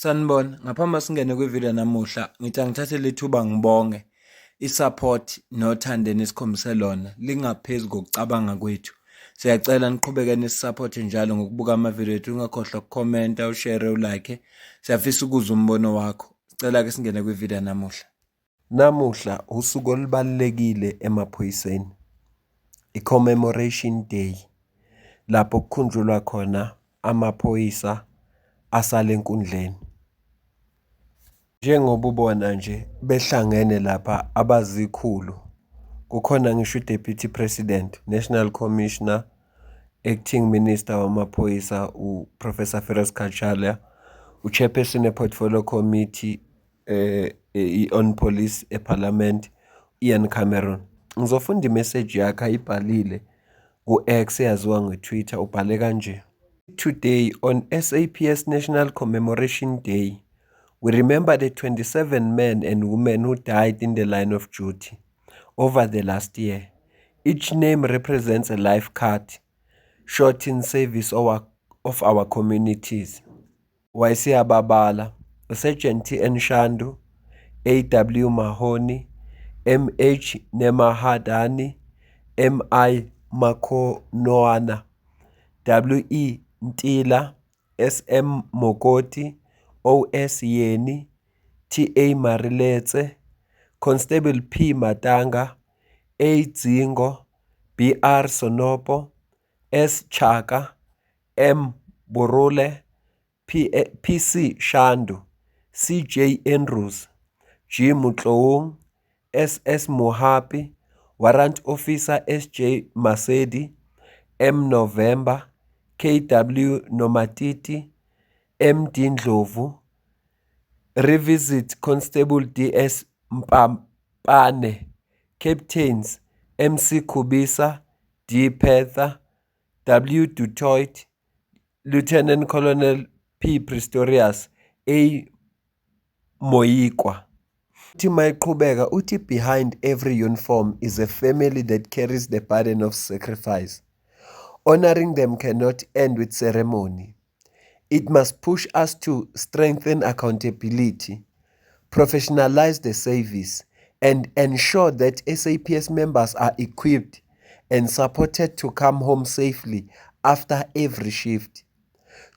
Sanibona, ngaphambi singene kwividiyo namuhla, ngithi angithathe lethuba ngibonge i-support nothando enisikhombise lona lingaphezu kokucabanga kwethu. Siyacela niqhubeke nisi-support njalo ngokubuka amavidiyo ethu, ungakhohlwa ukukhomenta, ushare, ulike. Siyafisa ukuzwa umbono wakho. Sicela-ke singene kwividiyo namuhla. Namuhla usuku olubalulekile emaphoyiseni, i-Commemoration Day, lapho kukhunjulwa khona amaphoyisa asale enkundleni. Njengoba ubona nje behlangene lapha abazikhulu, kukhona ngisho u-Deputy President, National Commissioner, Acting Minister wamaphoyisa u-Professor Firoz Cachalia, u-Chairperson we-Portfolio Committee on Police ePhalamende, Ian Cameron. Ngizofunda imeseji yakhe ayibhalile ku-X eyaziwa nge-Twitter, ubhale kanje. Today on SAPS National Commemoration Day, we remember the 27 men and women who died in the line of duty over the last year. Each name represents a life cut short in service of our communities. Wayeseyababala uSergeant T.N. Shandu, A.W. Mahoney, M.H. Nemahadani, M.I. Makonoana, W.E. Ntila, S.M. Mokoti, O.S. Yeni, T.A. Mariletse, Constable P. Matanga, A. Dzingo, B.R. Sonopo, S. Chaka, M. Borole, P.C. Shandu, C.J. Andrews, G. Motloung, S.S. Mohapi, Warrant Officer S.J. Masedi, M. November, K.W. Nomatiti, M.D. Ndlovu, Revisit Constable D.S. Mpampane, Captains M.C. Kubisa, D. Petha, W. Du Toit, Lieutenant Colonel P. Pistorius, A. Moyikwa. Uthi mayiqhubeka uthi behind every uniform is a family that carries the burden of sacrifice. Honoring them cannot end with ceremony. It must push us to strengthen accountability, professionalize the service, and ensure that SAPS members are equipped and supported to come home safely after every shift.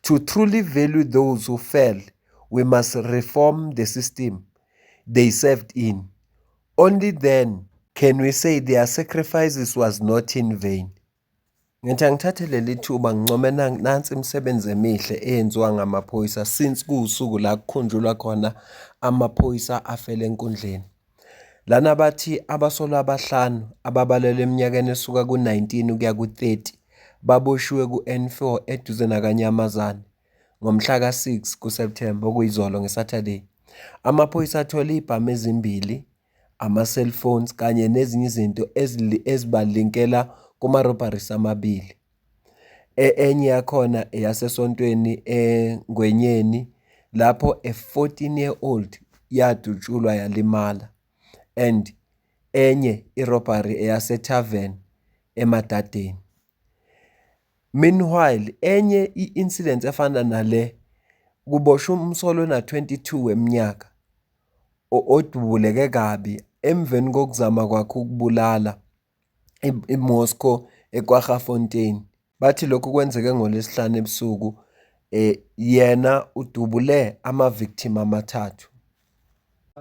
To truly value those who fell, we must reform the system they served in. Only then can we say their sacrifices was not in vain. Ngithi angithathe leli thuba ngincome nansi imisebenzi emihle eyenziwa ngamaphoyisa since kuwusuku la kukhunjulwa khona amaphoyisa afele enkundleni. Lana bathi abasolwa abahlanu ababalelwa eminyakeni esuka ku-19 kuya ku-30 baboshiwe ku-N4 eduze naKaNyamazane ngomhla ka-6 kuSepthemba okuyizolo ngeSaturday. Amaphoyisa athole izibhamu ezimbili, ama-cellphones kanye nezinye izinto ezibalinkela kuma-robberies amabili. Enye yakhona eyasesontweni eNgwenyeni lapho a 14 year old yadutshulwa yalimala and enye i-robbery eyase-tavern eMadadeni. Meanwhile, enye i-incident efana nale kuboshwe umsolwa ona-22 weminyaka odubuleke kabi emveni kokuzama kwakhe ukubulala iMoscow eKwaggafontein. Bathi lokhu kwenzeke ngoLwesihlanu ebusuku yena udubule ama-victim amathathu.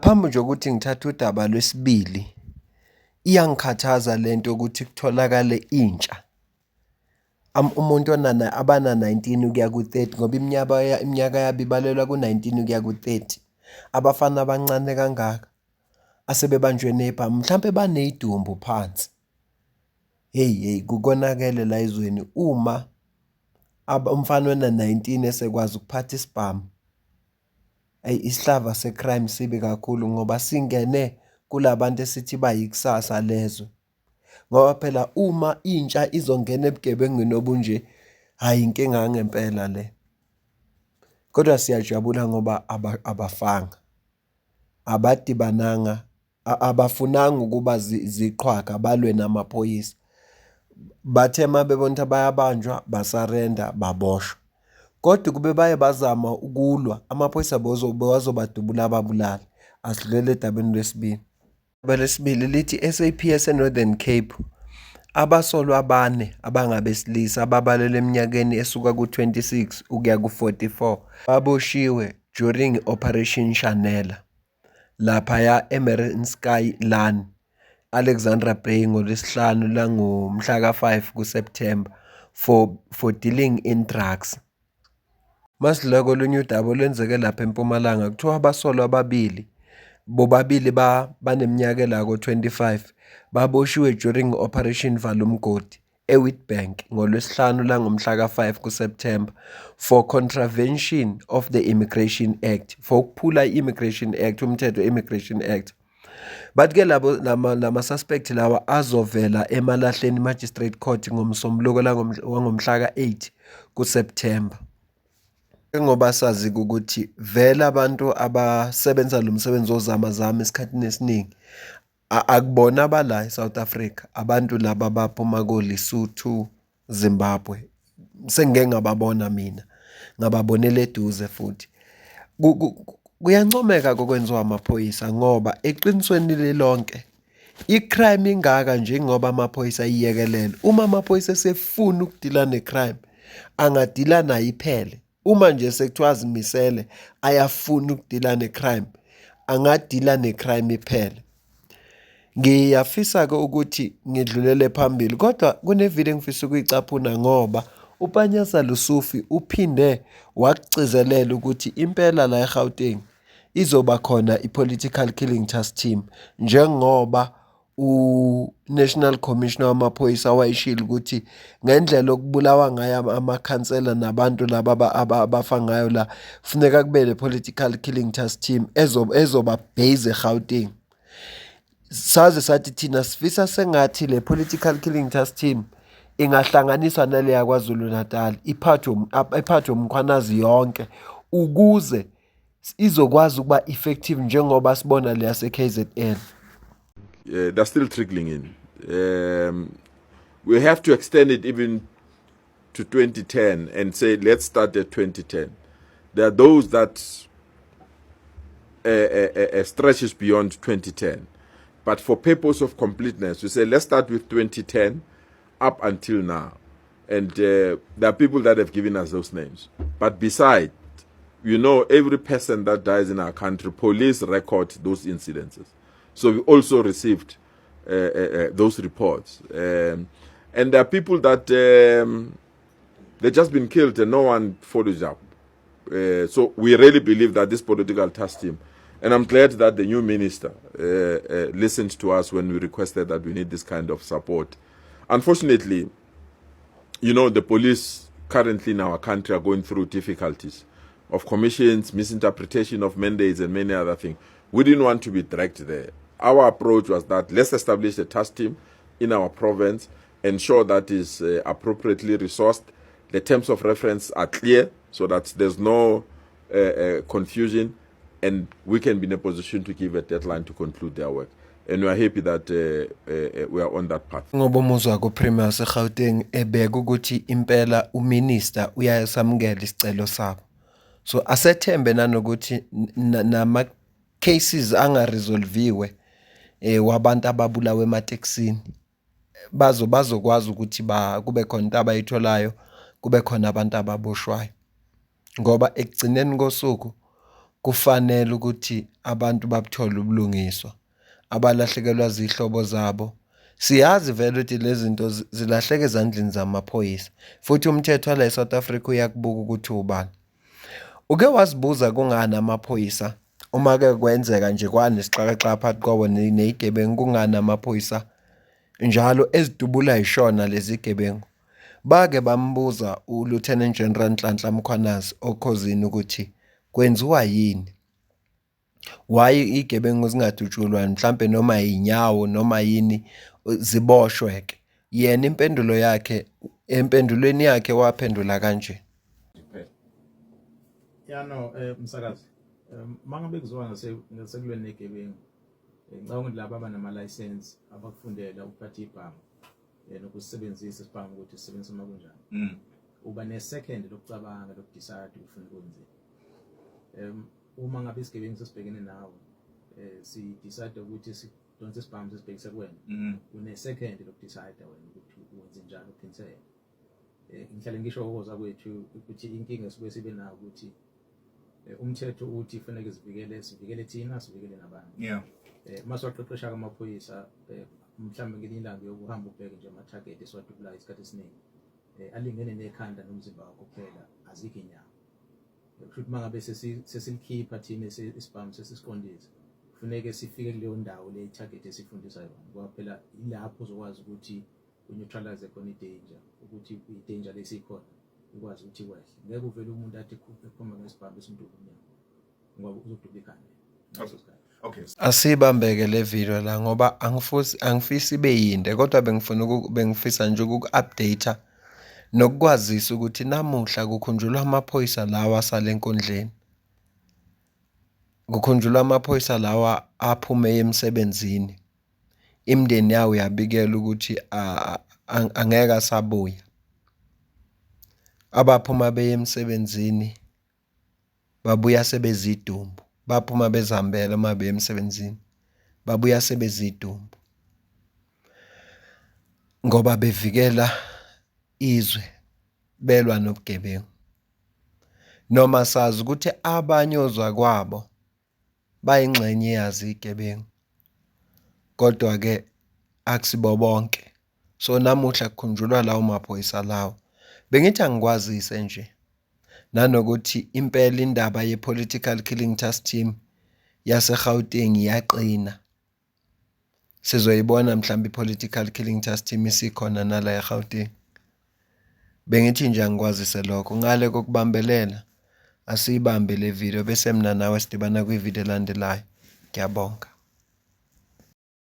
Phambi nje kokuthi ngithathe udaba lwesibili, iyangikhathaza lento yokuthi kutholakale intsha umuntu abana-19 kuya ku-30 ngoba iminyaka yabo ibalelwa ku-19 kuya ku-30. Abafana abancane kangaka asebebanjwe nebhamu mhlampe baney'dumbu phansi. Hheyi hheyi kukonakele la ezweni uma umfana ona-19 esekwazi ukuphatha isibhamu. Eyi isihlava se-crime sibi kakhulu ngoba singene kula bantu esithi bayikusasa lezwe. Ngoba phela uma intsha izongena ebugebengwini obunje, hhayi inkinga yangempela le. Kodwa siyajabula ngoba abafanga, abadibananga, abafunanga ukuba ziqhwaga balwe namaphoyisa. Bathe uma bebona ukuthi bayabanjwa ba-surrender baboshwa. Kodwa ukube baye bazama ukulwa, amaphoyisa bewazobadubula ababulale. Asidlulele edabeni lwesibili. Udaba lwesibili lithi SAPS eNorthern Cape abasolwa abane abangabesilisa ababalelwa eminyakeni esuka ku-26 ukuya ku-44 baboshiwe during Operation Shanela laphaya eMarinsky Lan, Alexandra Bay ngoLwesihlanu langomhla ka-5 kuSepthemba for dealing in drugs. Masidlula kolunye udaba olwenzeke lapha eMpumalanga kuthiwa abasolwa ababili bobabili baneminyaka ela ko-25 baboshiwe during Operation Vala Umgodi eWitbank ngoLwesihlanu langomhla ka-5 kuSepthemba for contravention of the Immigration Act, for ukuphula i-Immigration Act, umthetho we-Immigration Act. Bathi-ke labo lama-suspect lawa azovela eMalahleni Magistrate Court ngoMsombuluko wangomhla ka-8 kuSepthemba. Njengoba sazi ukuthi vele abantu abasebenza lo msebenzi wozamazama esikhathini esiningi akubona abala e-South Africa, abantu laba abaphuma ko-Lesotho, Zimbabwe. Sengike ngababona mina, ngababonela eduze futhi. Kuyancomeka kokwenziwa amaphoyisa ngoba eqinisweni lilonke i-crime ingaka njengoba amaphoyisa ayiyekelela. Uma amaphoyisa esefuna ukudila ne-crime, angadila nayo iphele. Uma nje sekuthiwa azimisele ayafuna ukudila ne-crime, angadila ne-crime iphele. Ngiyafisa-ke ukuthi ngidlulele phambili kodwa kune-video engifisa ukuyicaphuna ngoba uPanyaza Lesufi uphinde wakugcizelela ukuthi impela la eGauteng izoba khona i-political killing task team njengoba u-National Commissioner wamaphoyisa wayeshilo ukuthi ngendlela okubulawa ngayo amakhansela nabantu laba abafa ngayo la kufuneka kube le political killing task team ezoba base eGauteng. Saze sathi thina sifisa sengathi le political killing task team ingahlanganiswa nale yaKwaZulu Natal iphathwe iphathwe uMkhwanazi yonke ukuze izokwazi ukuba effective njengoba sibona le yase-KZN. They're still trickling in. We have to extend it even to 2010 and say, let's start at 2010. There are those that stretches beyond 2010. But for purpose of completeness, we say, let's start with 2010 up until now. And there are people that have given us those names. But besides, every person that dies in our country, police record those incidences. So we also received those reports. And there are people that they've just been killed and no one follows up. So we really believe that this political task team, and I'm glad that the new minister listened to us when we requested that we need this kind of support. Unfortunately, the police currently in our country are going through difficulties of commissions, misinterpretation of mandates, and many other things. We didn't want to be dragged there. Our approach was that let's establish a task team in our province, ensure that is appropriately resourced. The terms of reference are clear so that there's no confusion, and we can be in a position to give a deadline to conclude their work. And we are happy that we are on that path. Ngoba umuzwa kuPremier waseGauteng ebeka ukuthi impela uminister uyasamukela isicelo sabo. So asethembe nanokuthi nama cases angaresolviwe wabantu ababulawa ematekisini bazokwazi ukuthi kube khona into abayitholayo, kube khona abantu ababoshwayo. Ngoba ekugcineni kosuku kufanele ukuthi abantu babuthole ubulungiswa abalahlekelwa zihlobo zabo. Siyazi vele ukuthi lezi zinto zilahleka ezandleni zamaphoyisa futhi umthetho wala eSouth Africa uyakubuka ukuthi ubani. Uke wazibuza kungani amaphoyisa uma ke kwenzeka nje kwanesixakaxaka phakathi kwawo nezigebengu, kungani amaphoyisa njalo ezidubula yishona lezi gebengu? Bake bambuza uLieutenant General Nhlanhla Mkhwanazi oKhozini ukuthi kwenziwa yini? Why igebengu zingadutshulwa mhlampe noma inyawo noma yini ziboshwe ke? Yena impendulo yakhe, empendulweni yakhe waphendula kanje. Ya no, msakazi. Mangabe kuzoba ngasekulweni negebengu, ngicabanga ukuthi laba abanama license abakufundela ukuphatha ibhamu nokusebenzisa isibhamu ukuthi sisebenzisa uma kunjani. Uba ne-second lokucabanga, lokudecide ufuna ukwenzeni. Uma ngabe isigebengu sesibhekene nawe, si decide ukuthi sidonse isibhamu sesibhekise kuwena, une second lokudecide wena ukuthi wenze njani, uphinisele. Ngihlale ngisho koza kwethu ukuthi inkinga esibuye sibe nayo ukuthi umthetho uthi kufanele sivikele, sivikele thina, sivikele nabantu. Masiwaqeqesha amaphoyisa, mhlawumbe ngelinye ilanga uyokuhamba ubheke nje ama-target esiwadubulayo isikhathi esiningi, alingene nekhanda nomzimba wakho kuphela, azikho inyawo. Kusho ukuthi uma ngabe sesilikhipha thina isibhamu, sesisiqondise, kufuneke sifike kuleyo ndawo le target esifundisa yona, ngoba phela ilapho uzokwazi ukuthi u-neutralize khona i-danger, ukuthi i-danger lesikhona ikwazi ukuthi ikwehle. Ngeke uvele umuntu athi ekhomba ngesibhamu esimduku umnyango, ngoba uzodubula ikhanda ngaso sikhathi. Asibambeke le video la ngoba angifusi angifisi ibe yinde, kodwa bengifuna bengifisa nje ukuku-update nokukwazisa ukuthi namuhla kukhunjulwa amaphoyisa lawa asale enkundleni. Kukhunjulwa amaphoyisa lawa aphume emsebenzini. Imindeni yawo yabikela ukuthi angeke asabuya. Abaphuma beye emsebenzini babuya sebezidumbu. Baphuma bezihambela uma beya emsebenzini, babuya sebezidumbu. Ngoba bevikela izwe, belwa nobugebengu. Noma sazi ukuthi abanye ozakwabo bayingxenye yazo iy'gebengu, kodwa-ke akusibo bonke. So namuhla kukhunjulwa lawo maphoyisa lawo. Bengithi angikwazise nje nanokuthi impela indaba ye-Political Killing Task Team yase-Gauteng iyaqina. Sizoyibona mhlawumbe i-Political Killing Task Team isikhona nala e-Gauteng. Bengithi nje angikwazise lokho. Ngale kokubambelela, asiyibambe le video bese mina nawe sidibana kwividiyo elandelayo. Ngiyabonga.